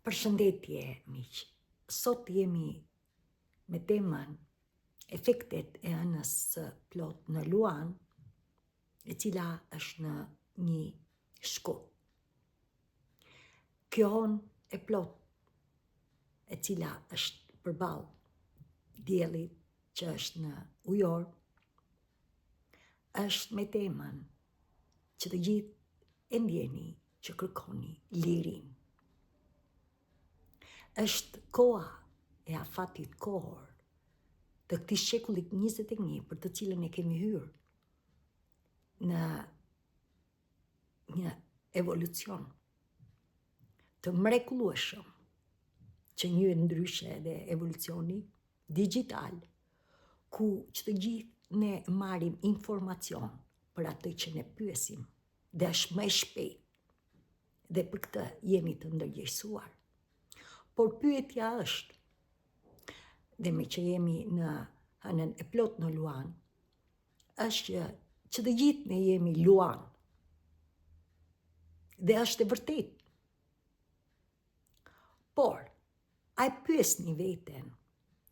Përshëndetje miq. Sot jemi me temën efektet e hënës së plotë në Luan, e cila është në një shkurt. Kjo hënë e plotë, e cila është përballë diellit që është në ujor, është me temën që të gjithë e ndjeni që kërkoni lirinë. Është koha e afatit kohor të këtij shekullit 21 për të cilën e kemi hyrë në një evolucion të mrekullueshëm që njihet ndryshe edhe evolucioni digjital, ku që të gjithë ne marrim informacion për atë që ne pyesim dhe është më e shpejtë dhe për këtë jemi të ndërgjegjësuar. Por pyetja është, dhe meqë jemi në hënën e plotë në Luan, është që, që të gjithë ne jemi Luan. Dhe është e vërtetë. Por, a e pyesni veten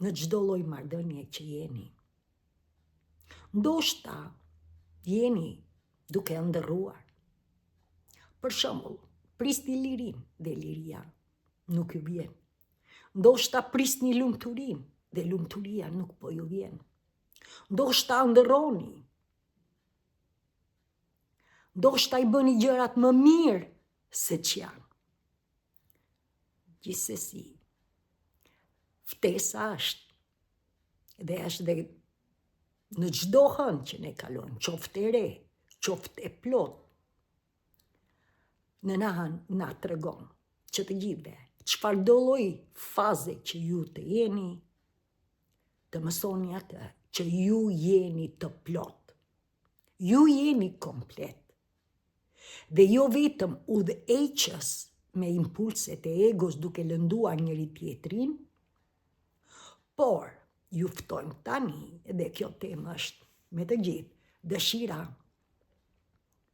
në çdo lloj marrëdhënie që jeni? Ndoshta jeni duke ëndërruar. Për shembull, prisni lirinë dhe liria nuk ju vjen. Ndoshta prisni lumturinë dhe lumturia nuk po ju vjen. Ndoshta ëndërroni. Ndoshta i bëni gjërat më mirë se ç'janë. Gjithsesi, ftesa është dhe është dhe në çdo hënë që ne kalojmë, qoftë e re, qoftë e plotë, nëna hënë na tregon që të gjithëve, çfarëdo lloj faze që ju të jeni, të mësoni atë që ju jeni të plotë. Ju jeni komplet. Dhe jo vetëm udhëheqës me impulset e egos duke lënduar njëri-tjetrin, por ju ftojmë tani, dhe kjo temë është me të gjithë, dëshira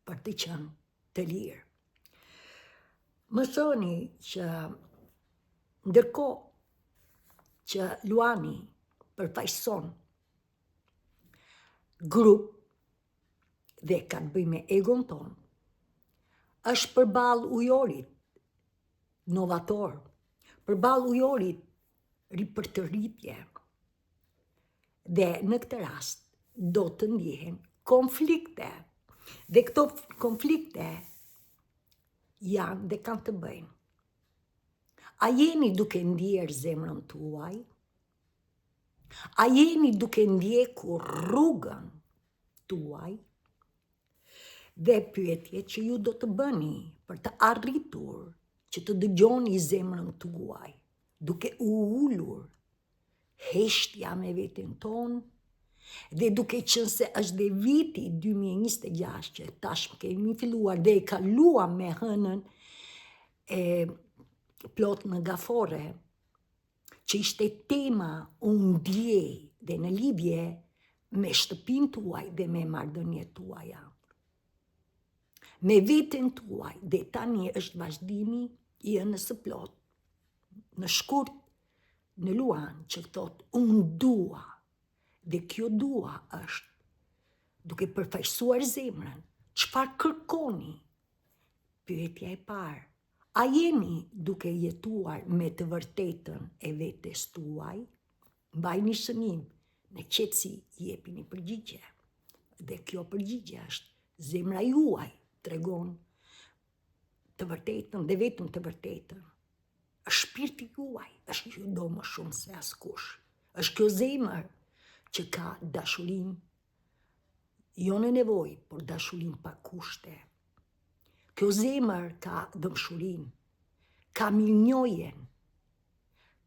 për të qenë të lirë. Mësoni që ndërkohë që Luani përfaqëson grup dhe ka të bëjë me egon tonë, është përballë ujorit novator, përballë ujorit ripërtëritje. Dhe në këtë rast do të ndjehen konflikte. Dhe këto konflikte janë dhe kanë të bëjnë. A jeni duke ndjerë zemrën tuaj? A jeni duke ndjekur rrugën tuaj? Dhe pyetjet që ju do të bëni për të arritur që të dëgjoni zemrën tuaj, duke u ulur heshtja me veten tonë, dhe duke qenë se është dhe viti 2026 që tashmë kemi filluar dhe e kaluam me hënën e plotë në gaforre, që ishte tema unë ndjej dhe në lidhje me shtëpinë tuaj dhe me marrëdhëniet tuaja. Me veten tuaj dhe tani është vazhdimi i hënës së plotë. Në shkurt në Luan që thotë unë dua dhe kjo dua është duke përfaqësuar zemrën. Çfarë kërkoni? Pyetja e parë, A jeni duke jetuar me të vërtetën e vetes tuaj? Mbajni shënim, në qetësi jepini përgjigje. Dhe kjo përgjigje është zemra juaj tregon të vërtetën dhe vetëm të vërtetën. Është shpirti juaj, është që ju do më shumë se askush. Është kjo zemër që ka dashurinë jo në nevojë, por dashurinë pa kushte. Kjo zemër ka dhembshurinë, ka mirënjohjen,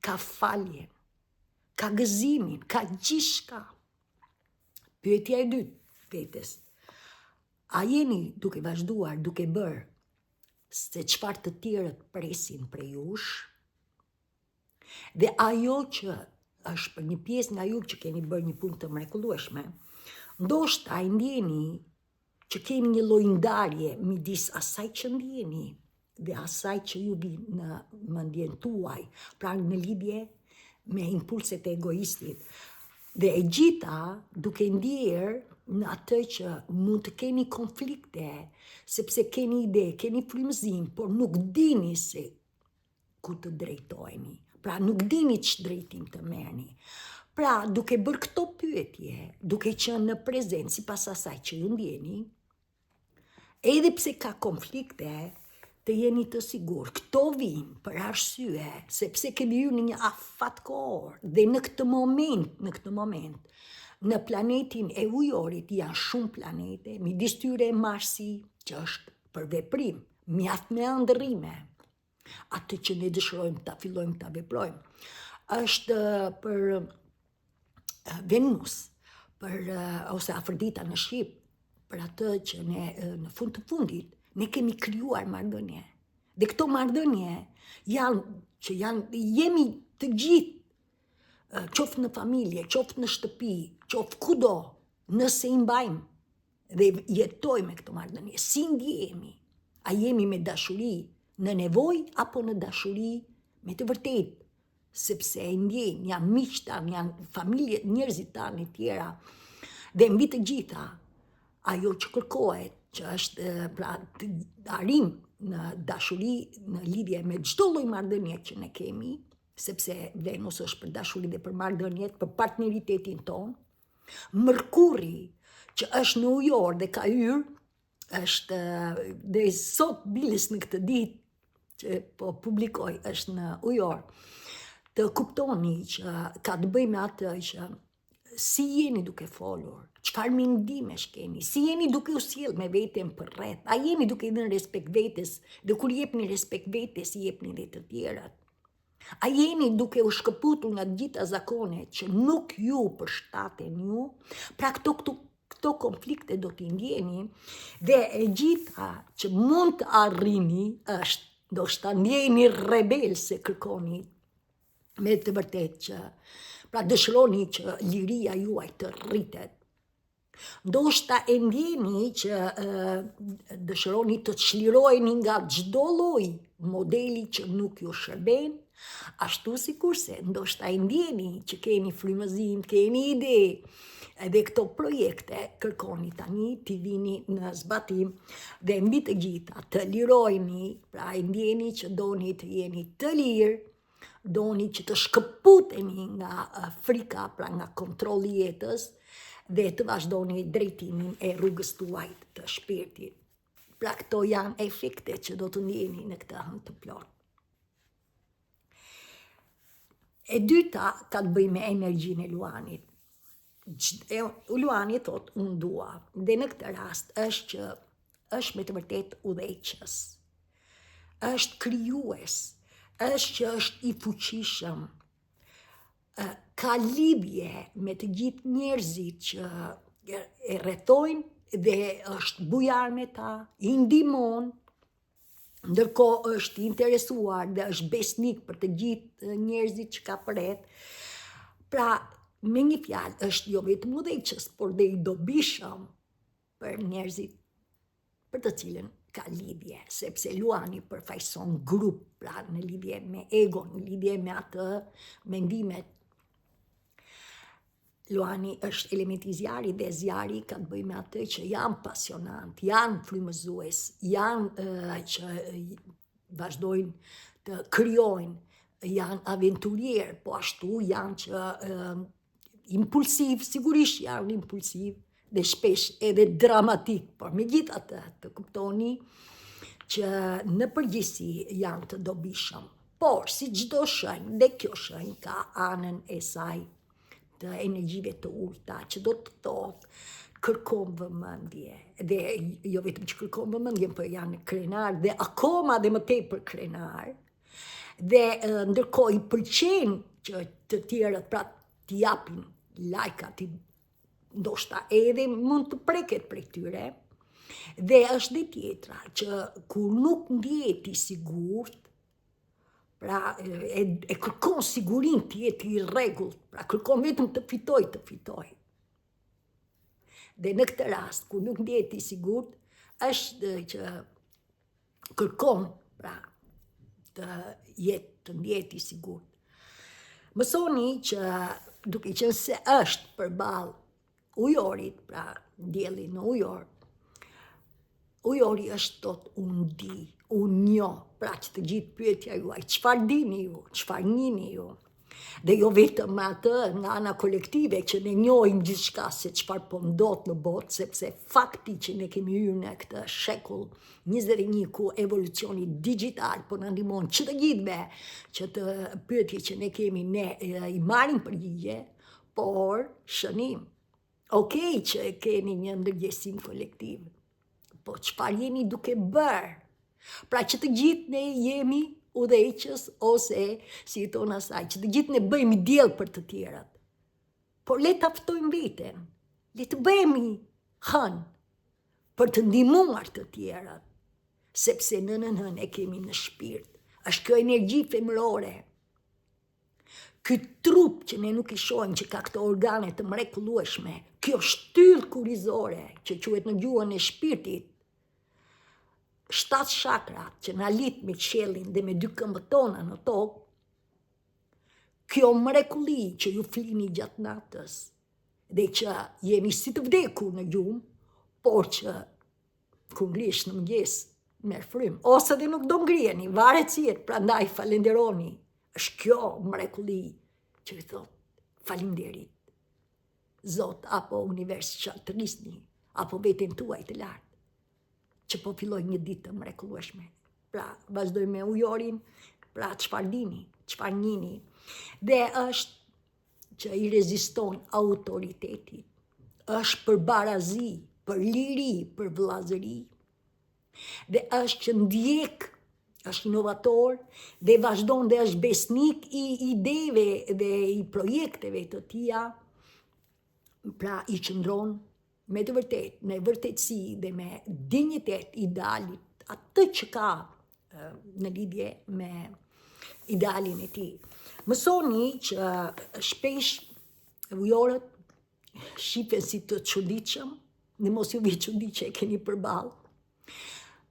ka faljen, ka gëzimin, ka gjithçka. Pyetja e dytë, vetes, a jeni duke vazhduar, duke bërë se çfarë të tjerët presin prej jush? Dhe ajo që është për një pjesë nga ju që keni bërë një punë të mrekullueshme, ndoshta e ndjeni që keni një lloj ndarje midis asaj që ndjeni. dhe asaj që ju vjen në mendjen tuaj, pra në lidhje me impulset e egoistit. Dhe e gjitha duke ndier në atë që mund të keni konflikte, sepse keni ide, keni frymëzim, por nuk dini se ku të drejtoheni. Pra nuk dini ç'drejtim të merrni. Pra, duke bërë këto pyetje, duke qenë në prezent sipas asaj që ju ndjeni, edhe pse ka konflikte, të jeni të sigurt, këto vijnë për arsye, sepse kemi hyrë në një afat kohor dhe në këtë moment, në këtë moment, në planetin e ujorit janë shumë planete, midis tyre Marsi, që është për veprim, mjaft me ëndërrime, atë që ne dëshirojmë ta fillojmë ta veprojmë. Është për Venus, për ose Afërdita në shqip, për atë që ne në fund të fundit ne kemi krijuar marrëdhënie. Dhe këto marrëdhënie janë që janë jemi të gjithë qoftë në familje, qoftë në shtëpi, qoftë kudo, nëse i mbajmë dhe jetojmë me këto marrëdhënie, si ndjehemi? A jemi me dashuri në nevojë apo në dashuri me të vërtetë? Sepse e ndjejmë, janë miqtë tanë, janë familje, njerëzit tanë e tjera. Dhe mbi të gjitha, ajo që kërkohet, që është pra të arrijmë në dashuri në lidhje me çdo lloj marrëdhënie që ne kemi, sepse Venus është për dashuri dhe për marrëdhëniet, për partneritetin tonë, Mërkurri, që është në ujor dhe ka hyrë, është dhe sot biles në këtë ditë që po publikoj është në ujor, të kuptoni që ka të bëjë me atë që si jeni duke folur, çfarë mendimesh keni, si jeni duke u sjellë me veten përreth, a jeni duke i dhënë respekt vetes, dhe kur jepni respekt vetes, i jepni dhe të tjerët. A jeni duke u shkëputur nga të gjitha zakonet që nuk ju përshtaten ju? Pra këto këto këto konflikte do t'i ndjeni dhe e gjitha që mund të arrini është ndoshta ndjeheni rebel se kërkoni me të vërtetë që pra dëshironi që liria juaj të rritet. Ndoshta e ndjeni që dëshironi të çliroheni nga çdo lloj modeli që nuk ju shërben, ashtu sikurse ndoshta e ndjeni që keni frymëzim, keni ide, edhe këto projekte kërkoni tani t'i vini në zbatim dhe mbi të gjitha të liroheni, pra e ndjeni që doni të jeni të lirë, doni që të shkëputeni nga frika, pra nga kontrolli i jetës dhe të vazhdoni drejtimin e rrugës tuaj të shpirtit. Pra këto janë efekte që do të ndjeni në këtë hënë të plotë. E dyta ka të bëjë me energjinë e luanit. E, luani thotë, unë dua. Dhe në këtë rast është që është me të vërtetë udhëheqës. Është krijues, është që është i fuqishëm. Ka lidhje me të gjithë njerëzit që e rrethojnë dhe është bujar me ta, i ndihmon, ndërkohë është i interesuar dhe është besnik për të gjithë njerëzit që ka përreth. Pra, me një fjalë, është jo vetëm udhëheqës, por dhe i dobishëm për njerëzit për të cilën ka lidhje, sepse Luani përfaqëson grup, pra në lidhje me egon, në lidhje me atë mendimet. Luani është elementi i zjarrit dhe zjarri ka të bëjë me atë që janë pasionant, janë frymëzues, janë uh, që vazhdojnë të krijojnë, janë aventurierë, po ashtu janë që uh, impulsiv, sigurisht janë impulsiv dhe shpesh edhe dramatik, por megjithatë të kuptoni që në përgjithësi janë të dobishëm. Por, si çdo shenjë, dhe kjo shenjë ka anën e saj të energjive të ulta, që do të thotë kërkon vëmendje, dhe jo vetëm që kërkon vëmendje, por janë krenarë dhe akoma dhe më tepër krenarë, Dhe ndërkohë i pëlqen që të tjerët pra t'i japin lajka, t'i ndoshta edhe mund të preket prej tyre. Dhe është dhe tjetra që kur nuk ndjehet i sigurt, pra e, e kërkon sigurinë të jetë i rregullt, pra kërkon vetëm të fitojë, të fitojë. Dhe në këtë rast, kur nuk ndjehet i sigurt, është që kërkon Pra, të jetë të ndjehet i sigurt. Mësoni që duke qenë se është përballë ujorit, pra dielli në ujor, ujori është thotë unë di, unë njoh, pra që të gjithë pyetja juaj, çfarë dini ju, çfarë njihni ju, Dhe jo vetëm me atë nga ana kolektive që ne njohim gjithçka se çfarë po ndodh në botë, sepse fakti që ne kemi hyrë në këtë shekull 21 ku evolucioni digjital po na ndihmon që të gjithëve që të pyetje që ne kemi ne i marrim përgjigje, por shënim. Okej që e keni një ndërgjegjësim kolektiv, po çfarë jeni duke bërë? Pra që të gjithë ne jemi udhëheqës ose si i thonë asaj, që të gjithë ne bëhemi diell për të tjerët. Por le ta ftojmë veten, le të bëhemi hënë për të ndihmuar të tjerët, sepse nënën hënë e kemi në shpirt. Është kjo energji femërore Ky trup që ne nuk i shohim që ka këto organe të mrekullueshme, kjo shtyllë kurrizore që quhet në gjuhën e shpirtit, shtatë chakrat që na lidh me qiellin dhe me dy këmbët tona në tokë, kjo mrekulli që ju flini gjatë natës dhe që jeni si të vdekur në gjumë, por që kur ngrihesh në mëngjes merr frymë, ose dhe nuk do ngriheni, varet si jetë, prandaj falenderoni, është kjo mrekulli që i thotë, faleminderit, Zot apo univers që të rrisni, apo veten tuaj të lartë, që po filloj një ditë të mrekullueshme. Pra, vazhdoj me ujorin, pra çfarë dini, çfarë njihni, dhe është që i reziston autoritetit, është për barazi, për liri, për vëllazëri. Dhe është që ndjek, është inovator dhe vazhdon dhe është besnik i ideve dhe i projekteve të tija, pra i qëndron me të vërtetë, me vërtetësi dhe me dinjitet idealit, atë që ka në lidhje me idealin e tij. Mësoni që shpesh ujorët shifen si të çuditshëm, dhe mos ju vijë çudi që e keni përballë.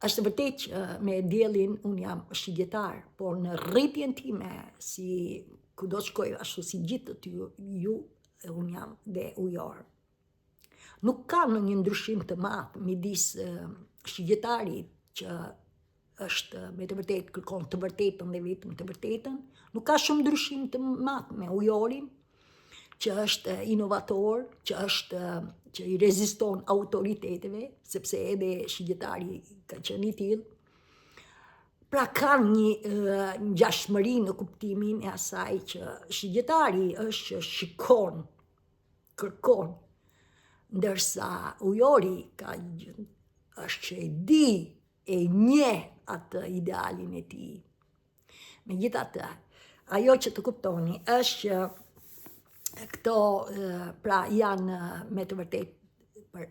Është e vërtetë që me diellin unë jam shigjetar, por në rritjen time si kudo të shkoj ashtu si gjithë të ju, ju unë jam dhe ujor. Nuk ka ndonjë ndryshim të madh midis shigjetarit që është me të vërtetë kërkon të vërtetën dhe vetëm të vërtetën, nuk ka shumë ndryshim të madh me ujorin që është inovator, që është që i reziston autoriteteve, sepse edhe shigjetari ka qenë i tillë. Pra ka një ngjashmëri në kuptimin e asaj që shigjetari është që shikon kërkon, ndërsa ujori ka është që e di, e njeh atë idealin e tij. Megjithatë, ajo që të kuptoni është që këto pra janë me të vërtetë për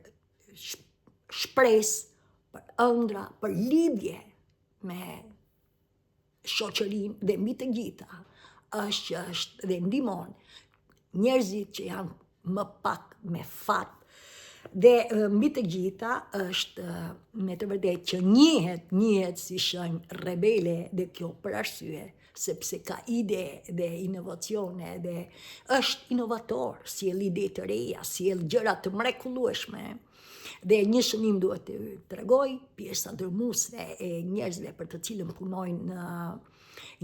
shpresë, për ëndrra, për lidhje me shoqërinë dhe mbi të gjitha është që është dhe ndihmon njerëzit që janë më pak me fat dhe mbi të gjitha është me të vërtetë që njihet, njihet si shenjë rebele dhe kjo për arsye sepse ka ide dhe inovacione dhe është inovator, sjell ide të reja, sjell gjëra të mrekullueshme. Dhe një shënim duhet të tregoj, pjesa dërmuese e njerëzve për të cilën punojnë në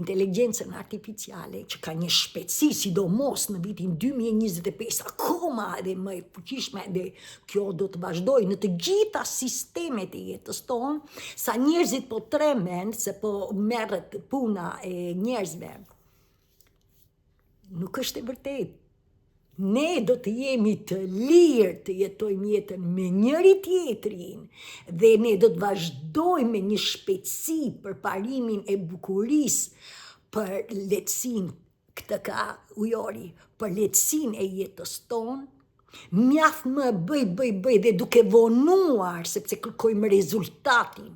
inteligjencën artificiale, që ka një shpejtësi, sidomos në vitin 2025, akoma edhe më e fuqishme dhe kjo do të vazhdojë në të gjitha sistemet e jetës tonë, sa njerëzit po tremben se po merret puna e njerëzve. Nuk është e vërtetë. Ne do të jemi të lirë të jetojmë jetën me njëri tjetrin dhe ne do të vazhdojmë me një shpejtësi përparimin e bukurisë për lehtësinë këtë ka ujori, për lehtësinë e jetës tonë, mjaft më bëj, bëj, bëj dhe duke vonuar, sepse kërkojmë rezultatin.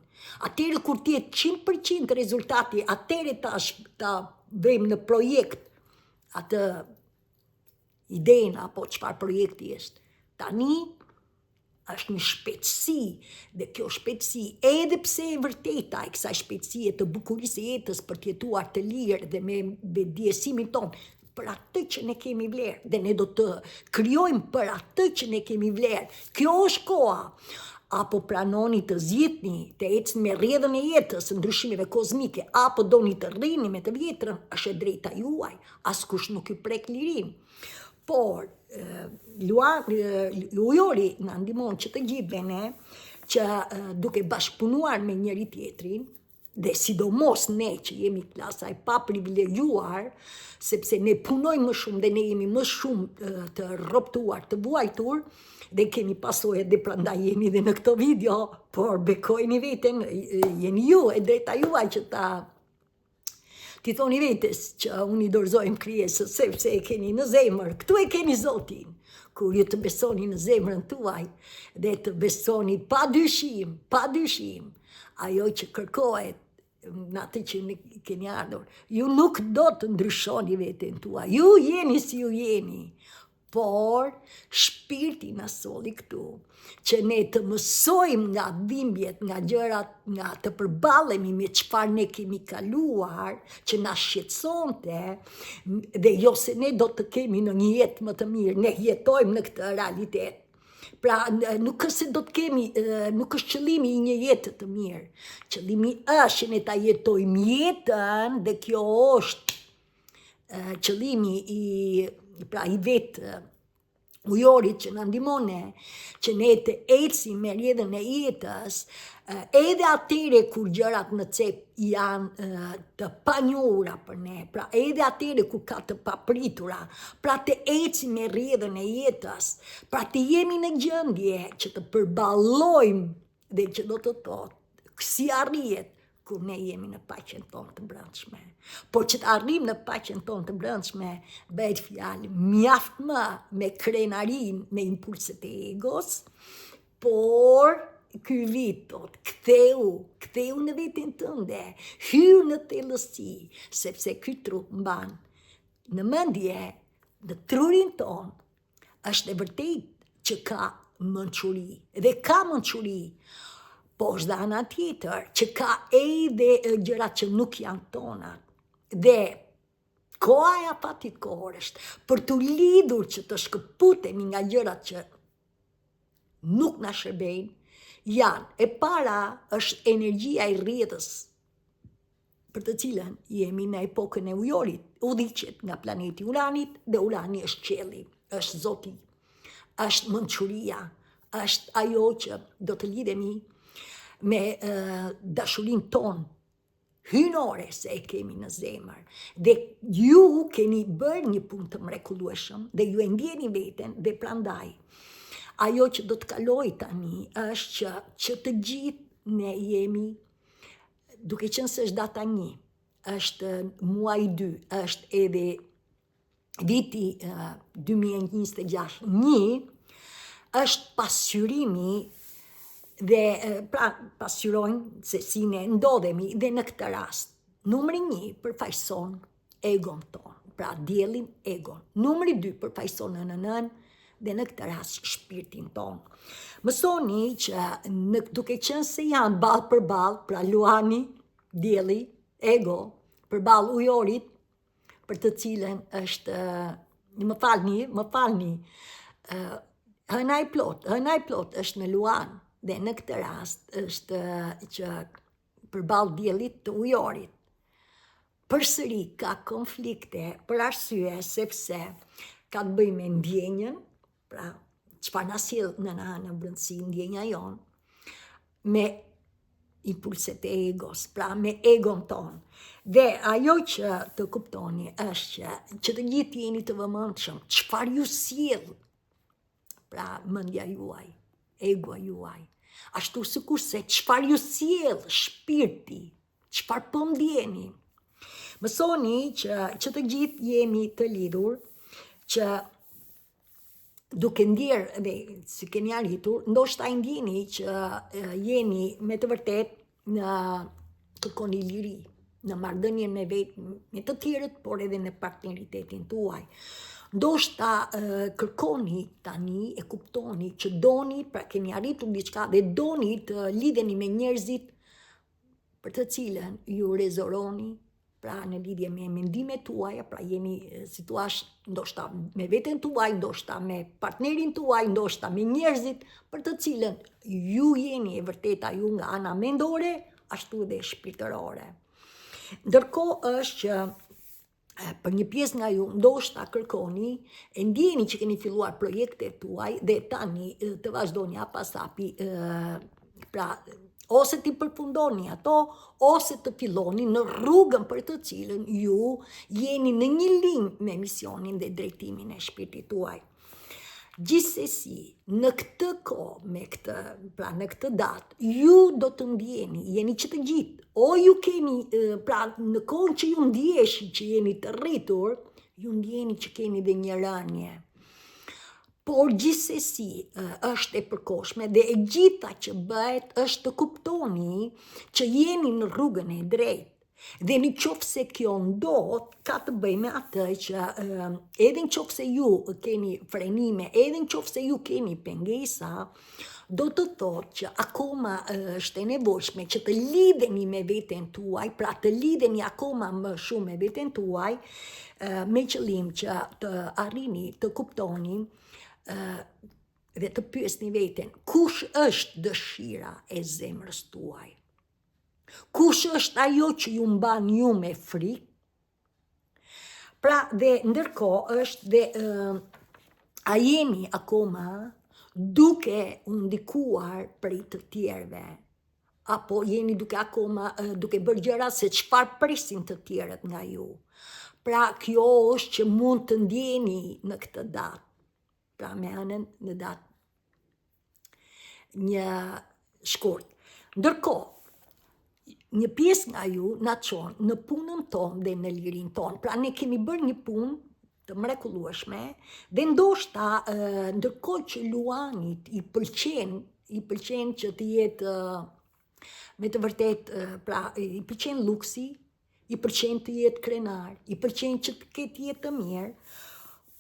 Atëherë kur të jetë 100% rezultati, atëherë ta, ta vëmë në projekt atë idenë apo çfarë projekti është. Tani Është një shpejtësi dhe kjo shpejtësi, edhe pse e vërteta e kësaj shpejtësie të bukurisë së jetës për të jetuar të lirë dhe me vetëdijesimin tonë për atë që ne kemi vlerë dhe ne do të krijojmë për atë që ne kemi vlerë. Kjo është koha. Apo pranoni të zgjidhni, të ecni me rrjedhën e jetës, ndryshimeve kozmike, apo doni të rrini me të vjetrën, është e drejta juaj. Askush nuk ju prek lirinë. Por, luan, ujori na ndihmon që të gjithëve ne, që duke bashkëpunuar me njëri tjetrin, dhe sidomos ne që jemi klasa e paprivilegjuar, sepse ne punojmë më shumë dhe ne jemi më shumë të robtuar, të vuajtur, dhe kemi pasoje dhe prandaj jeni dhe në këto video, por bekojeni veten, jeni ju e drejta juaj që ta T'i thoni vetes që unë i dorëzohem krijesës sepse e keni në zemër, këtu e keni Zotin. Kur ju të besoni në zemrën tuaj dhe të besoni pa dyshim, pa dyshim, ajo që kërkohet në atë që ne keni ardhur, ju nuk do të ndryshoni veten tuaj, ju jeni si ju jeni, Por, shpirti na solli këtu, që ne të mësojmë nga dhimbjet, nga gjërat, nga të përballemi me çfarë ne kemi kaluar, që na shqetësonte, dhe jo se ne do të kemi në një jetë më të mirë, ne jetojmë në këtë realitet. Pra, nuk është se do të kemi, nuk është qëllimi i një jete të mirë. Qëllimi është që ne ta jetojmë jetën dhe kjo është qëllimi i pra i vetë ujorit që na ndihmon ne, që ne të ecim me rrjedhën e jetës, edhe atëherë kur gjërat në cep janë të panjohura për ne, pra edhe atëherë kur ka të papritura, pra të ecim me rrjedhën e jetës, pra të jemi në gjendje që të përballojmë dhe që do të thotë, si arrihet, kur ne jemi në paqen tonë të brendshme. Por që të arrijmë në paqen tonë të brendshme, bëhet fjalë mjaft më me krenarinë, me impulset e egos, por ky vit thotë, ktheu, ktheu në veten tënde, hyr në thellësi, sepse ky trup mban në mendje, në trurin tonë, është e vërtetë që ka mençuri dhe ka mençuri, po është dhe ana tjetër që ka edhe gjërat që nuk janë tonat. Dhe koha e afatit kohor është për t'u lidhur që të shkëputemi nga gjërat që nuk na shërbejnë, janë e para është energjia e rrjedhës për të cilën jemi në epokën e ujorit, udhëhiqet nga planeti Uranit dhe Urani është qielli, është Zoti, është mençuria, është ajo që do të lidhemi me uh, dashurinë tonë hyjnore se e kemi në zemër. Dhe ju keni bërë një punë të mrekullueshëm dhe ju e ndjeni veten dhe prandaj ajo që do të kalojë tani është që që të gjithë ne jemi duke qenë se është data 1, është muaji 2, është edhe viti uh, 2026, një, është pasqyrimi dhe pra pasqyrojnë se si ne ndodhemi dhe në këtë rast. Numri 1 përfaqëson egon tonë, pra diellin egon. Numri 2 përfaqëson nënën nënë dhe në këtë rast shpirtin tonë. Mësoni që në, duke qenë se janë ballë për ballë, pra luani, dielli, ego, përballë ujorit, për të cilën është, më falni, më falni, hëna e plotë, hëna e plotë është në luan, dhe në këtë rast është që përballë diellit të ujorit. Përsëri ka konflikte për arsye sepse ka të bëjë me ndjenjën, pra çfarë na sjell nëna në brendësi ndjenja jonë, me impulset e egos, pra me egon tonë. Dhe ajo që të kuptoni është që, që të gjithë jeni të vëmendshëm, çfarë ju sjell pra mendja juaj, ego juaj, ashtu sikurse çfarë ju sjell shpirti, çfarë po ndjeni. Mësoni që, që të gjithë jemi të lidhur, që duke ndjerë dhe si keni arritur, ndoshta e ndjeni që jeni me të vërtetë në kërkoni liri. në marrëdhënien me vetë me të tjerët, por edhe në partneritetin tuaj. Ndoshta kërkoni tani e kuptoni që doni, pra keni arritur diçka dhe doni të lidheni me njerëzit për të cilën ju rezononi, pra në lidhje me mendimet tuaja, pra jeni si thuash, ndoshta me veten tuaj, ndoshta me partnerin tuaj, ndoshta me njerëzit për të cilën ju jeni e vërteta ju nga ana mendore, ashtu dhe shpirtërore. Ndërkohë është që për një pjesë nga ju ndoshta kërkoni e ndjeni që keni filluar projektet tuaj dhe tani të vazhdoni hap pas hapi pra ose t'i përfundoni ato ose të filloni në rrugën për të cilën ju jeni në një linjë me misionin dhe drejtimin e shpirtit tuaj. Gjithsesi, në këtë kohë, me këtë, pra në këtë datë, ju do të ndjeni, jeni që të gjithë, o ju keni, pra në kohën që ju ndjeshi që jeni të rritur, ju ndjeni që keni dhe një rënie. Por gjithsesi është e përkohshme dhe e gjitha që bëhet është të kuptoni që jeni në rrugën e drejtë. Dhe në qoftë se kjo ndodh, ka të bëjë me atë që edhe në qoftë se ju keni frenime, edhe në qoftë se ju keni pengesa, do të thotë që akoma është e nevojshme që të lidheni me veten tuaj, pra të lidheni akoma më shumë me veten tuaj, me qëllim që të arrini të kuptoni dhe të pyesni veten, kush është dëshira e zemrës tuaj? Kush është ajo që ju mban ju me frikë? Pra dhe ndërkohë është dhe uh, a jeni akoma duke u ndikuar prej të tjerëve apo jeni duke akoma uh, duke bërë gjëra se çfarë presin të tjerët nga ju. Pra kjo është që mund të ndjeni në këtë datë. Pra me hënën në datë një shkurt. Ndërkohë, një pjesë nga ju na çon në punën tonë dhe në lirinë tonë. Pra ne kemi bërë një punë të mrekullueshme dhe ndoshta ndërkohë që Luanit i pëlqen, i pëlqen që të jetë me të vërtetë, pra i pëlqen luksi, i pëlqen të jetë krenar, i pëlqen që të ketë jetë të mirë,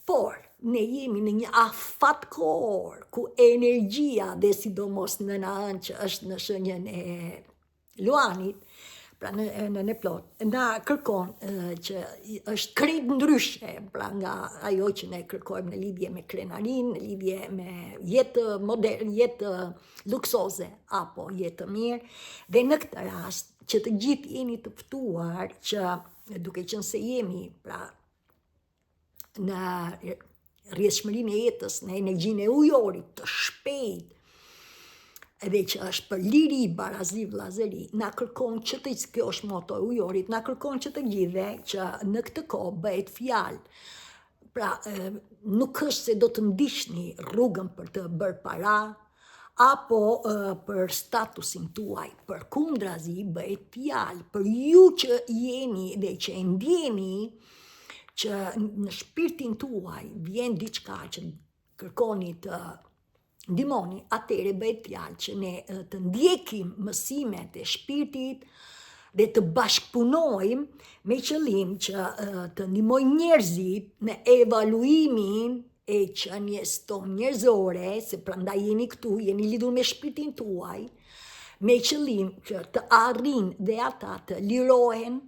por ne jemi në një afat kohor ku energjia dhe sidomos nëna hënë që është në shenjën e Luanit, pra në në plot, na kërkon që është krejt ndryshe, pra nga ajo që ne kërkojmë në lidhje me krenarinë, në lidhje me jetë modern, jetë luksoze apo jetë të mirë, dhe në këtë rast që të gjithë jeni të ftuar që duke qenë se jemi pra në rrjedhshmërinë e jetës, në energjinë e ujorit të shpejtë, edhe që është për liri, barazi, vëllazëri, na kërkon që të kjo është moto e ujorit, na kërkon që të gjithëve që në këtë kohë bëhet fjalë. Pra, nuk është se do të ndiqni rrugën për të bërë para, apo për statusin tuaj, përkundrazi bëhet fjalë për ju që jeni dhe që e ndjeni që në shpirtin tuaj vjen diçka që kërkoni të ndihmoni, atëherë bëhet fjalë që ne të ndjekim mësimet e shpirtit dhe të bashkëpunojmë me qëllim që të ndihmojmë njerëzit në evaluimin e qenies tonë njerëzore, se prandaj jeni këtu, jeni lidhur me shpirtin tuaj, me qëllim që të arrijnë dhe ata të lirohen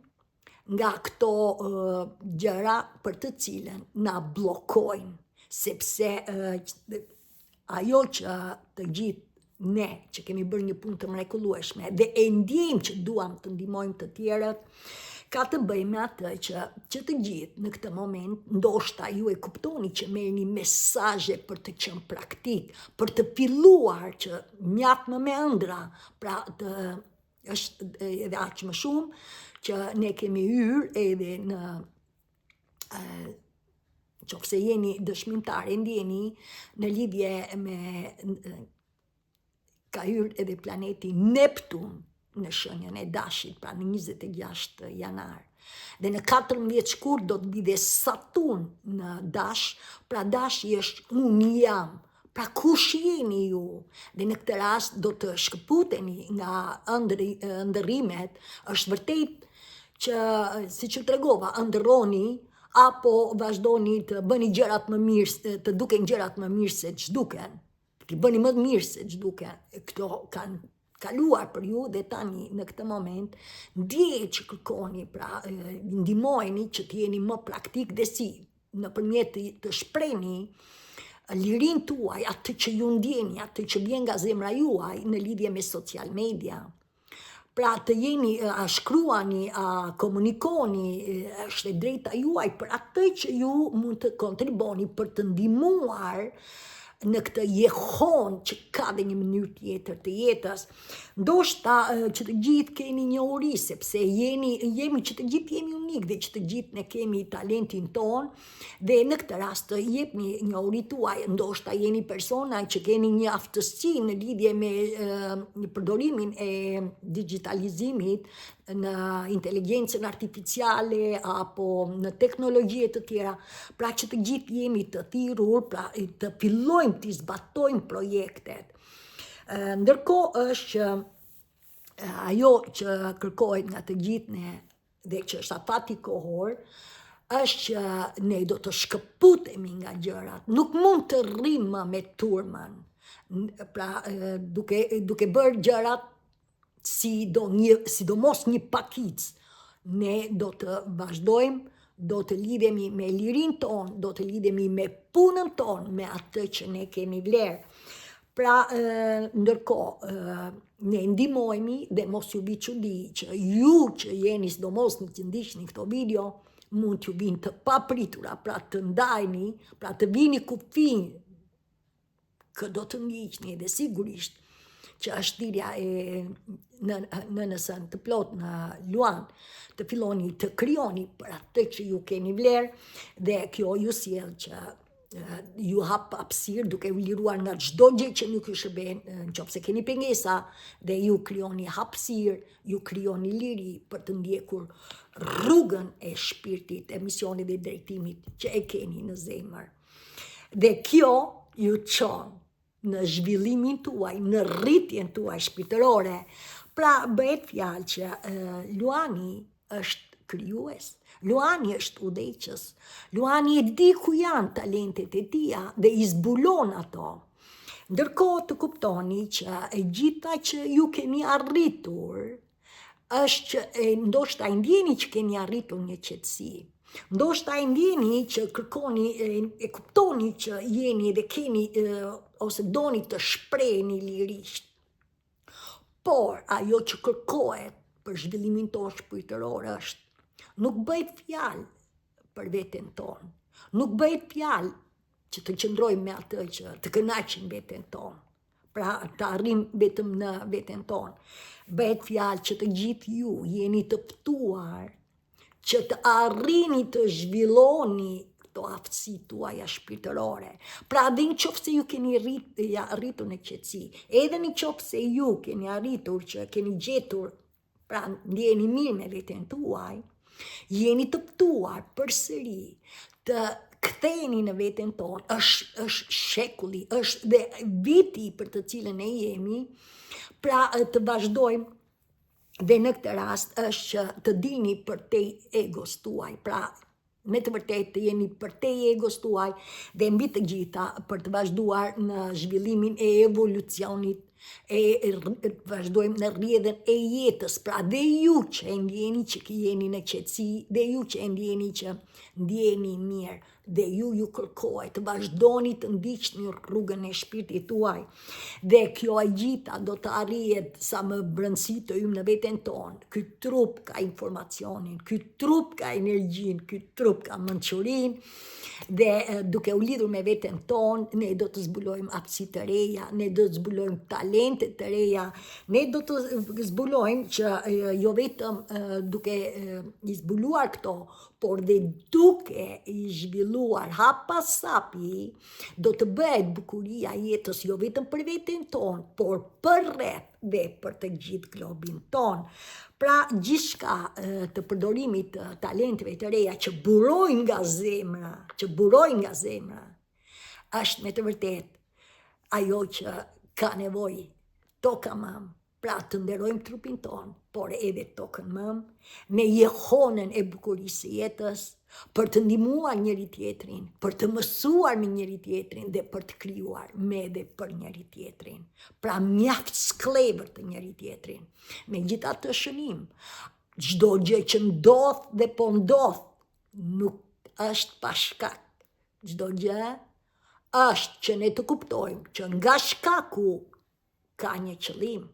nga këto uh, gjëra për të cilën na bllokojnë, sepse uh, ajo që të gjithë ne që kemi bërë një punë të mrekullueshme dhe e ndjejmë që duam të ndihmojmë të tjerët, ka të bëjë me atë që që të gjithë në këtë moment ndoshta ju e kuptoni që merrni mesazhe për të qenë praktik, për të filluar që mjaft më me ëndrra, pra të është edhe aq më shumë që ne kemi hyrë edhe në qoftë se jeni dëshmimtar e ndjeni në lidhje me ka hyrë edhe planeti Neptun në shenjën e dashit, pra në 26 janar. Dhe në 14 shkurt do të vijë dhe Saturn në dash, pra dashi është unë jam, Pra kush jeni ju? Dhe në këtë rast do të shkëputeni nga ëndrri, ëndërrimet, është vërtet që siç ju tregova, ëndërroni apo vazhdoni të bëni gjërat më mirë, të duken gjërat më mirë se ç'duken. T'i bëni më mirë se ç'duken. Këto kanë kaluar për ju dhe tani në këtë moment ndjehet që kërkoni, pra ndihmojeni që të jeni më praktik dhe si nëpërmjet të, të shprehni lirinë tuaj, atë që ju ndjeni, atë që vjen nga zemra juaj në lidhje me social media. Pra të jeni, a shkruani, a komunikoni, është e drejta juaj për atë që ju mund të kontriboni për të ndihmuar në këtë jehonë që ka dhe një mënyrë tjetër të jetës. Ndoshta që të gjithë keni njohuri, sepse jeni, jemi që të gjithë jemi unik dhe që të gjithë ne kemi talentin tonë, Dhe në këtë rast të jepni njohuritë tuaj, ndoshta jeni persona që keni një aftësi në lidhje me përdorimin e digjitalizimit në inteligjencën artificiale apo në teknologji të tjera, pra që të gjithë jemi të thirrur, pra të fillojmë t'i zbatojmë projektet. Ndërkohë është që ajo që kërkohet nga të gjithë ne dhe që është afati kohor, është që ne do të shkëputemi nga gjërat. Nuk mund të rrimë më me turmën. Pra, duke, duke bërë gjërat si do një, sidomos një pakicë, ne do të vazhdojmë, do të lidhemi me lirinë tonë, do të lidhemi me punën tonë, me atë që ne kemi vlerë. Pra, ndërkohë, ne ndihmojmë dhe mos ju vijë çudi që ju që jeni sidomos në që ndiqni këto video, mund t'ju vinë të papritura, pra të ndajni, pra të vini kufinj kë do të ndiqni dhe sigurisht që është thirrja e nënës të plotë në Luan, të filloni të krijoni për atë që ju keni vlerë dhe kjo ju sjell që ju hap hapësirë duke u liruar nga çdo gjë që nuk ju shërben, në qoftë se keni pengesa dhe ju krijoni hapësirë, ju krijoni liri për të ndjekur rrugën e shpirtit, e misionit dhe drejtimit që e keni në zemër. Dhe kjo ju çon në zhvillimin tuaj, në rritjen tuaj shpirtërore. Pra, bëhet fjalë që Luani është krijues, Luani është udhëheqës, Luani e di ku janë talentet e tija dhe i zbulon ato. Ndërkohë të kuptoni që e gjitha që ju keni arritur, është që e, ndoshta e ndjeni që keni arritur një qetësi. Ndoshta e ndjeni që kërkoni e, e kuptoni që jeni dhe keni e, ose doni të shpreheni lirisht. Por ajo që kërkohet për zhvillimin tonë shpirtëror është nuk bëhet fjalë për veten tonë. Nuk bëhet fjalë që të qëndrojmë me atë që të kënaqim veten tonë. Pra të arrijmë vetëm në veten tonë. Bëhet fjalë që të gjithë ju jeni të ftuar që të arrini të zhvilloni këto aftësi tuaja shpirtërore. Pra dhe në qoftë se ju keni rrit, ja, arritur në qetësi, edhe në qoftë se ju keni arritur që keni gjetur Pra, ndjeheni mirë me veten tuaj, jeni të ftuar përsëri të ktheheni në veten tonë, është, është shekulli, është dhe viti për të cilën ne jemi, pra të vazhdojmë dhe në këtë rast është që të dilni përtej egos tuaj, pra me të vërtetë të jeni përtej egos tuaj dhe mbi të gjitha për të vazhduar në zhvillimin e evolucionit e vazhdojmë në rrjedhën e jetës, pra dhe ju që e ndjeni që jeni në qetësi, dhe ju që e ndjeni që ndjeheni mirë, dhe ju ju kërkohet të vazhdoni të ndiqni rrugën e shpirtit tuaj. Dhe kjo e gjitha do të arrihet sa më brendësi të hyjmë në veten tonë. Ky trup ka informacionin, ky trup ka energjinë, ky trup ka mençurinë dhe duke u lidhur me veten tonë, ne do të zbulojmë aftësi të reja, ne do të zbulojmë talente të reja, ne do të zbulojmë që jo vetëm duke i zbuluar këto, por dhe duke i zhvilluar hap pas hapi, do të bëhet bukuria e jetës jo vetëm për veten tonë, por përreth dhe për të gjithë globin tonë. Pra, gjithçka të përdorimit të talenteve të reja që burojnë nga zemra, që burojnë nga zemra, është me të vërtetë ajo që ka nevojë toka mamë. Pra të nderojmë trupin tonë, por edhe tokën mëmë, me jehonën e bukurisë së jetës, për të ndihmuar njëri-tjetrin, për të mësuar me njëri-tjetrin dhe për të krijuar me dhe për njëri-tjetrin. Pra mjaft skllevër të njëri-tjetrin. Megjithatë shënim, çdo gjë që ndodh dhe po ndodh, nuk është pa shkak. Çdo gjë është që ne të kuptojmë që nga shkaku ka një qëllim.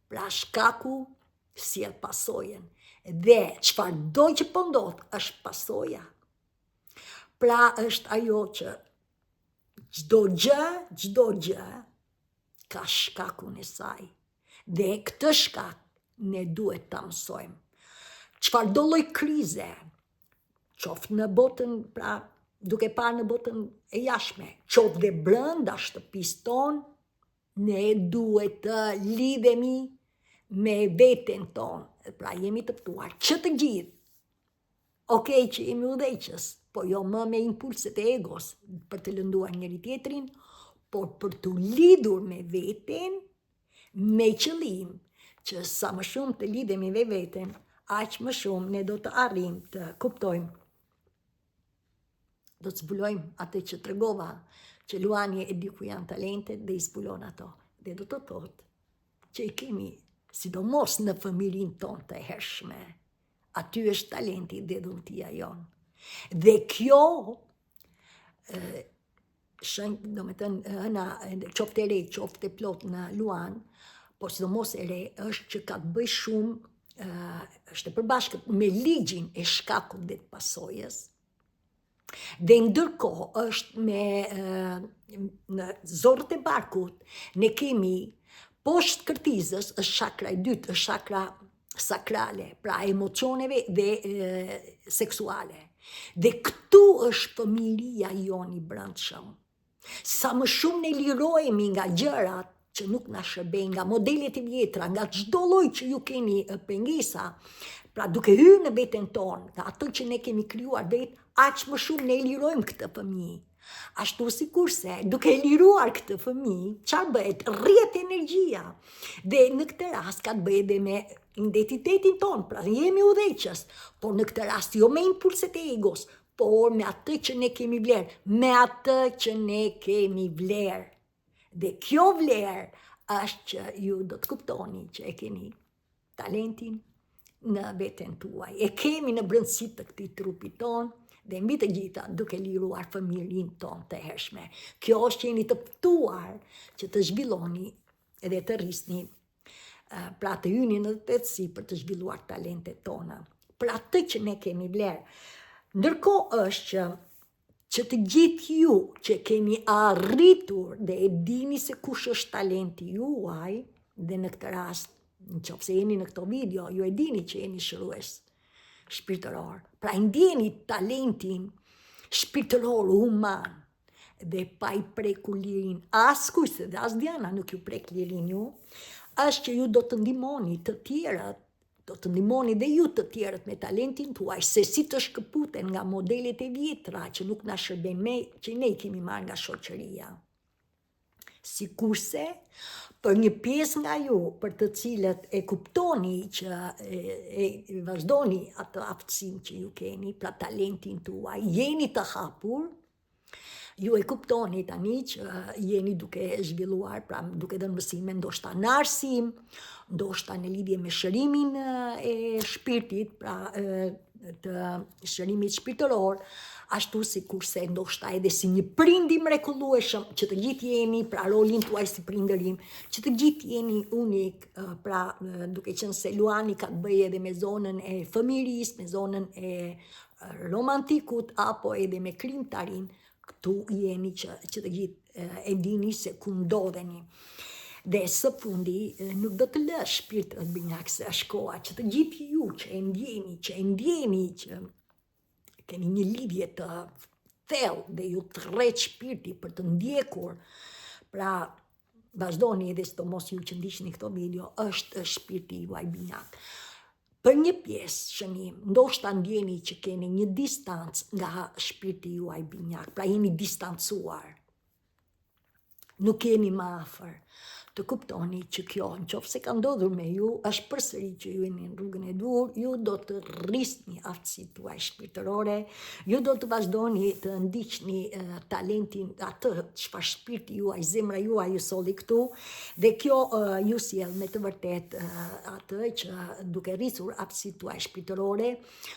Pra shkaku sjell pasojën dhe çfarëdo që po ndodh është pasoja. Pra është ajo që çdo gjë, çdo gjë ka shkakun e saj. Dhe këtë shkak ne duhet ta mësojmë. Çfarëdo lloj krize, qoftë në botën, pra duke parë në botën e jashtme, qoftë dhe brenda shtëpisë tonë, ne duhet të lidhemi me veten tonë. Pra jemi të ftuar që të gjithë. Ok, që jemi udhëheqës, po jo më me impulset e egos për të lënduar njëri-tjetrin, por për t'u lidhur me veten me qëllim që sa më shumë të lidhemi me veten, aq më shumë ne do të arrijmë të kuptojmë do të zbulojmë atë që tregova, që Luani e di ku janë talentet dhe i zbulon ato. Dhe do të thotë që i kemi sidomos në fëmijërinë tonë të hershme. Aty është talenti dhe dhuntia jonë. Dhe kjo shenjë, domethënë, hëna, qoftë e re, qoftë e plotë në Luan, po sidomos e re, është që ka të bëjë shumë, është e përbashkët me ligjin e shkakut dhe të pasojës, dhe ndërkohë është me në zorrët e barkut, ne kemi poshtë kërthizës është çakra e dytë, është çakra sakrale, pra emocioneve dhe e, seksuale. Dhe këtu është fëmijëria jonë i brendshëm. Sa më shumë ne lirohemi nga gjërat që nuk na shërbejnë, nga modelet e vjetra, nga çdo lloj që ju keni pengesa, pra duke hyrë në veten tonë, nga ato që ne kemi krijuar vetë, aq më shumë ne lirojmë këtë fëmijë. Ashtu sikurse, duke e liruar këtë fëmijë, çfarë bëhet? Rrjedh energjia. Dhe në këtë rast ka të bëjë edhe me identitetin tonë, pra jemi udhëheqës, por në këtë rast jo me impulset e egos, por me atë që ne kemi vlerë, me atë që ne kemi vlerë. Dhe kjo vlerë është që ju do të kuptoni që e keni talentin në veten tuaj. E kemi në brendësi të këtij trupi tonë dhe mbi të gjitha duke liruar fëmijërinë tonë të hershme. Kjo është që jeni të ftuar që të zhvilloni dhe të rrisni pra të hyni në thellësi për të zhvilluar talentet tona. Për atë që ne kemi vlerë. Ndërkohë është që që të gjithë ju që keni arritur dhe e dini se kush është talenti juaj, dhe në këtë rast, në qoftë se jeni në këto video, ju e dini që jeni shërues shpirtëror. Pra e ndjeni talentin shpirtëror human dhe pa i prekur lirinë askujt, se dhe as Diana nuk ju prek lirinë ju, është që ju do të ndihmoni të tjerët Do të ndihmoni dhe ju të tjerët me talentin tuaj se si të shkëputen nga modelet e vjetra që nuk na shërbejnë me, që ne i kemi marrë nga shoqëria. Sikurse për një pjesë nga ju, për të cilët e kuptoni që e, e, e vazhdoni atë aftësinë që ju keni, pra talentin tuaj, jeni të hapur, Ju e kuptoni tani që jeni duke zhvilluar, pra duke dhënë mësime ndoshta në arsim, ndoshta në lidhje me shërimin e shpirtit, pra të shërimit shpirtëror, ashtu sikurse ndoshta edhe si një prind i mrekullueshëm që të gjithë jeni, pra rolin tuaj si prindërim, që të gjithë jeni unik, pra duke qenë se Luani ka të bëjë edhe me zonën e fëmijërisë, me zonën e romantikut apo edhe me krijimtarinë, këtu jeni që, që të gjithë e dini se ku ndodheni. Dhe së fundi, nuk do të lë shpirtrat binjakë se është koha që të gjithë ju që e ndjeni, që e ndjeni që keni një lidhje të thellë dhe ju thërret shpirti për të ndjekur, pra vazhdoni edhe sidomos ju që ndiqni këto video, është shpirti juaj binjak. Për një pjesë shënim, ndoshta ndjeni që keni një distancë nga shpirti juaj binjak, pra jeni distancuar. nuk jeni më afër. Të kuptoni që kjo, në qoftë se ka ndodhur me ju, është përsëri që ju jeni në rrugën e duhur, ju do të rrisni aftësitë tuaj shpirtërore, ju do të vazhdoni të ndiqni talentin, atë çfarë shpirti juaj, zemra juaj ju solli këtu, dhe kjo ju sjell me të vërtetë atë që duke rritur aftësitë tuaj shpirtërore,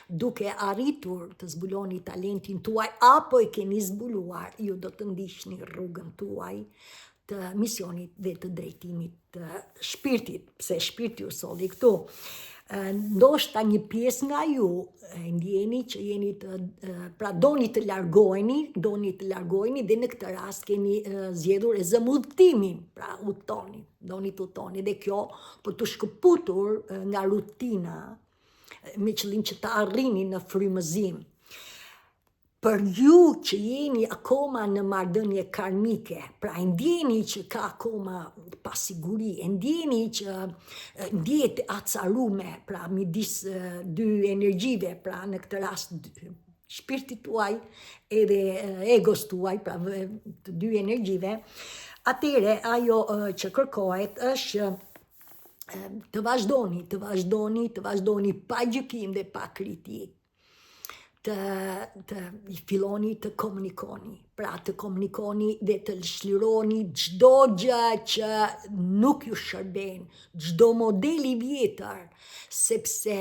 duke arritur të zbuloni talentin tuaj apo e keni zbuluar, ju do të ndiqni rrugën tuaj të misionit dhe të drejtimit të shpirtit, pse shpirti ju solli këtu. Ndoshta një pjesë nga ju e ndjeni që jeni të pra doni të largoheni, doni të largoheni dhe në këtë rast keni zgjedhur e zëmë udhëtimin, pra udhëtoni, doni të udhëtoni dhe kjo për t'u shkëputur nga rutina me qëllim që të arrini në frymëzim. Për ju që jeni akoma në marrëdhënie karmike, pra e ndjeni që ka akoma pasiguri, e ndjeni që ndjehet acarume, pra midis dy energjive, pra në këtë rast shpirtit tuaj edhe egos tuaj, pra të dy energjive, atëherë ajo që kërkohet është që të vazhdoni, të vazhdoni, të vazhdoni pa gjykim dhe pa kritikë. Të, të filloni të komunikoni, pra të komunikoni dhe të çlironi çdo gjë që nuk ju shërben, çdo model i vjetër, sepse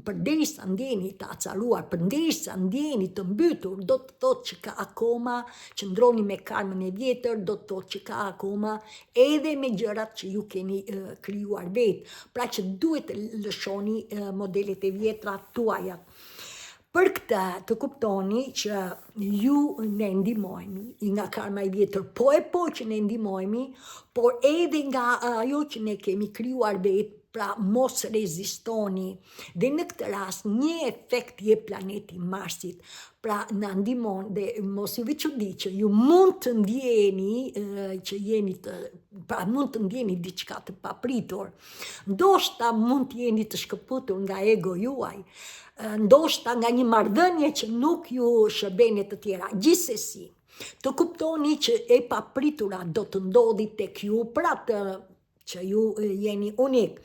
përderisa ndjeni të acaruar, përderisa ndjeni të mbytur, do të thotë që ka akoma qëndroni me karmën e vjetër, do të thotë që ka akoma edhe me gjërat që ju keni krijuar vetë, pra që duhet të lëshoni modelet e vjetra tuaja. Për këtë të kuptoni që ju ne ndihmohemi nga karma e vjetër, po e po që ne ndihmohemi, por edhe nga ajo që ne kemi krijuar vetë, pra mos rezistoni. Dhe në këtë rast një efekt jep planeti i Marsit, pra na ndihmon dhe mos ju vijë çudi që ju mund të ndjeni që jeni të pra mund të ndjeni diçka të papritur. Ndoshta mund të jeni të shkëputur nga ego juaj, ndoshta nga një marrëdhënie që nuk ju shërben e të tjera. Gjithsesi, të kuptoni që e papritura do të ndodhi tek ju, pra të që ju jeni unik.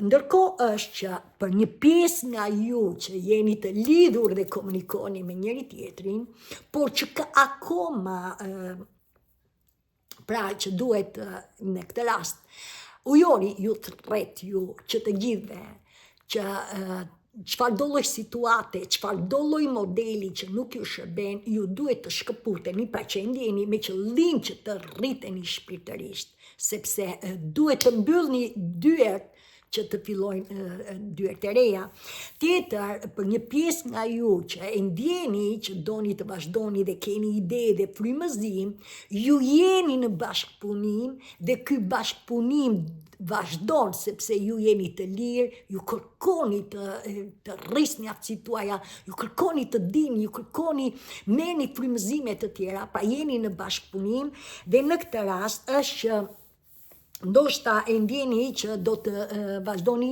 Ndërkohë është që për një pjesë nga ju që jeni të lidhur dhe komunikoni me njëri tjetrin, por që ka akoma pra që duhet në këtë rast ujori ju thërret ju që të gjithëve që çfarëdo lloj situate, çfarëdo lloj modeli që nuk ju shërben, ju duhet të shkëputeni, pra që e ndjeni me qëllim që të rriteni shpirtërisht, sepse duhet të mbyllni dyert që të fillojnë dyert e reja. Tjetër, për një pjesë nga ju që e ndjeni që doni të vazhdoni dhe keni ide dhe frymëzim, ju jeni në bashkëpunim dhe ky bashkëpunim vazhdon sepse ju jeni të lirë, ju kërkoni të të rrisni aftësitë tuaja, ju kërkoni të dini, ju kërkoni merrni frymëzime të tjera, pra jeni në bashkëpunim dhe në këtë rast është që ndoshta e ndjeni që do të vazhdoni,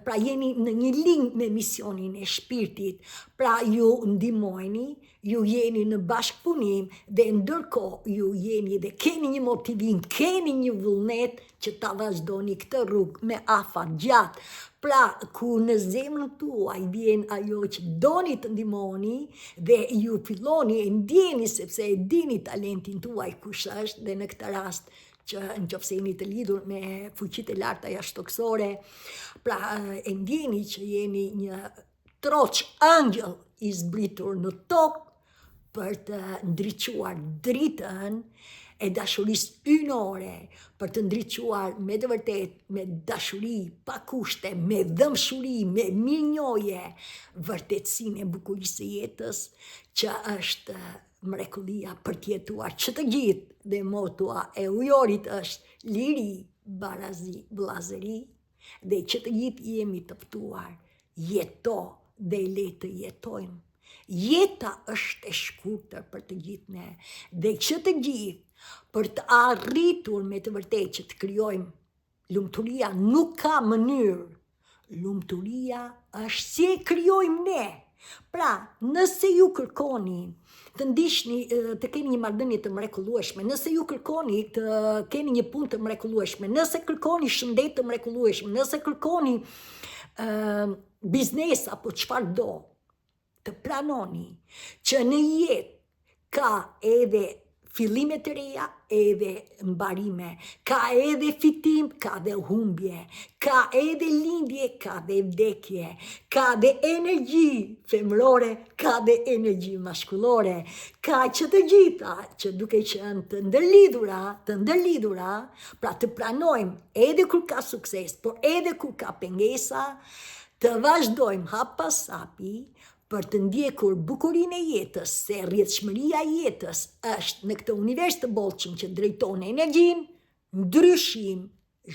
pra jeni në një linjë me misionin e shpirtit, pra ju ndihmojeni, ju jeni në bashkëpunim dhe ndërkohë ju jeni dhe keni një motivim, keni një vullnet që ta vazhdoni këtë rrugë me afat gjatë. Pra, ku në zemrën tuaj vjen ajo që doni të ndihmoni dhe ju filloni e ndjeni sepse e dini talentin tuaj kush është dhe në këtë rast që në qoftë se jeni të lidhur me fuqitë e larta jashtëtokësore, pra e ndjeni që jeni një troç ëngjëll i zbritur në tokë për të ndriçuar dritën e dashurisë hyjnore, për të ndriçuar me të vërtetë me dashuri pa kushte, me dhembshuri, me mirënjohje, vërtetësinë e bukurisë së jetës, që është mrekullia për të jetuar që të gjithë dhe motoja e ujorit është liri, barazi, vëllazëri dhe që të gjithë jemi të ftuar, jeto dhe le të jetojmë. Jeta është e shkurtër për të gjithë ne dhe që të gjithë për të arritur me të vërtetë që të krijojmë lumturia nuk ka mënyrë. Lumturia është si e krijojmë ne. Pra, nëse ju kërkoni të ndiqni, të keni një marrëdhënie të mrekullueshme, nëse ju kërkoni të keni një punë të mrekullueshme, nëse kërkoni shëndet të mrekullueshëm, nëse kërkoni uh, biznes apo çfarëdo, të pranoni që në jetë ka edhe fillime të reja, edhe mbarime, ka edhe fitim, ka dhe humbje, ka edhe lindje, ka dhe vdekje, ka dhe energji femërore, ka dhe energji mashkullore, ka që të gjitha që duke qenë të ndërlidhura, të ndërlidhura, pra të pranojmë edhe kur ka sukses, por edhe kur ka pengesa, Të vazhdojmë hap pas hapi për të ndjekur bukurinë e jetës, se rrjedhshmëria e jetës është në këtë univers të bollshëm që drejton energjinë, ndryshim,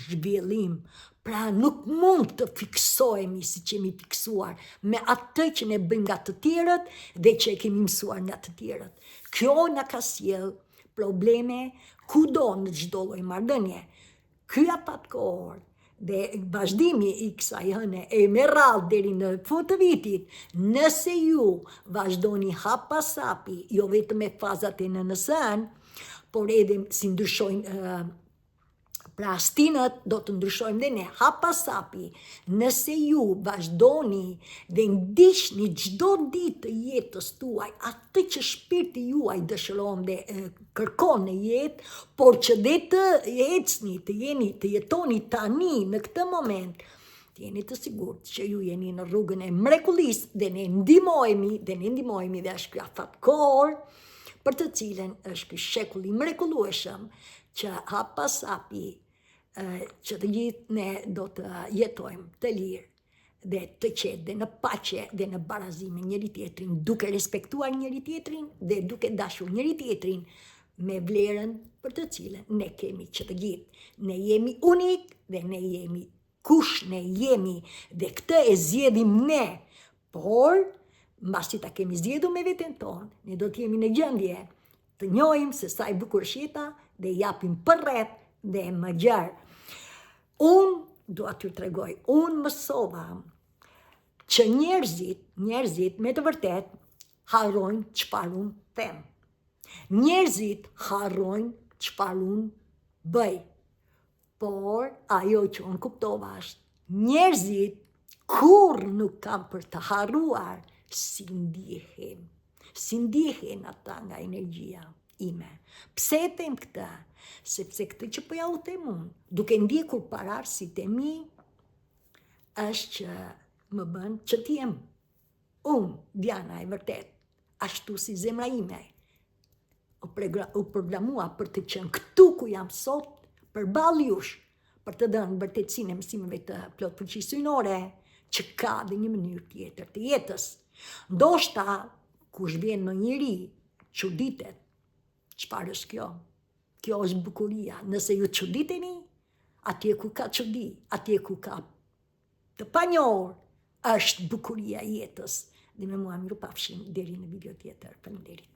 zhvillim. Pra nuk mund të fiksohemi siç jemi fiksuar me atë që ne bëjmë nga të tjerët dhe që e kemi mësuar nga të tjerët. Kjo na ka sjellë probleme kudo në çdo lloj marrëdhënie. Ky afat kohor dhe vazhdimi i kësaj hëne e me radhë deri në fund të vitit, nëse ju vazhdoni hap pas hapi, jo vetëm me fazat e nënës hënë, por edhe si ndryshojnë pra stinët do të ndryshojmë dhe ne hap pas hapi, nëse ju vazhdoni dhe ndiqni çdo ditë të jetës tuaj atë që shpirti juaj dëshiron dhe kërkon në jetë, por që dhe të ecni, të jeni, të jetoni tani në këtë moment, të jeni të sigurt që ju jeni në rrugën e mrekullisë dhe ne ndihmohemi, dhe ne ndihmohemi dhe është ky afat kohor për të cilën është ky shekull i mrekullueshëm që hap pas hapi që të gjithë ne do të jetojmë të lirë dhe të qetë dhe në paqe dhe në barazi me njëri-tjetrin, duke respektuar njëri-tjetrin dhe duke dashur njëri-tjetrin me vlerën për të cilën ne kemi që të gjithë. Ne jemi unik dhe ne jemi kush ne jemi dhe këtë e zgjedhim ne, por mbasi ta kemi zgjedhur me veten tonë, ne do të jemi në gjendje të njohim se sa e bukur është jeta dhe japim përreth dhe më gjerë. Unë dua t'ju tregoj, unë mësova që njerëzit, njerëzit me të vërtetë harrojnë çfarë unë them. Njerëzit harrojnë çfarë unë bëj. Por ajo që unë kuptova është, njerëzit kurrë nuk kanë për të harruar si ndihem. Si ndihen ata nga energjia ime. Pse e them këtë? Sepse këtë që po ja u them unë, duke ndjekur paraardhësit e mi, është që më bën që të jem unë, Diana e vërtetë, ashtu si zemra ime, u programua për të qenë këtu ku jam sot, përballë jush, për të dhënë vërtetësinë e mësimeve të plotfuqisë hyjnore, që ka dhe një mënyrë tjetër të jetës. Ndoshta, kush vjen në njeri, çuditet, çfarë është kjo? Kjo është bukuria. Nëse ju çuditeni, atje ku ka çudi, atje ku ka të panjohur, është bukuria e jetës. Dhe me mua mirupafshim deri në video tjetër. Faleminderit.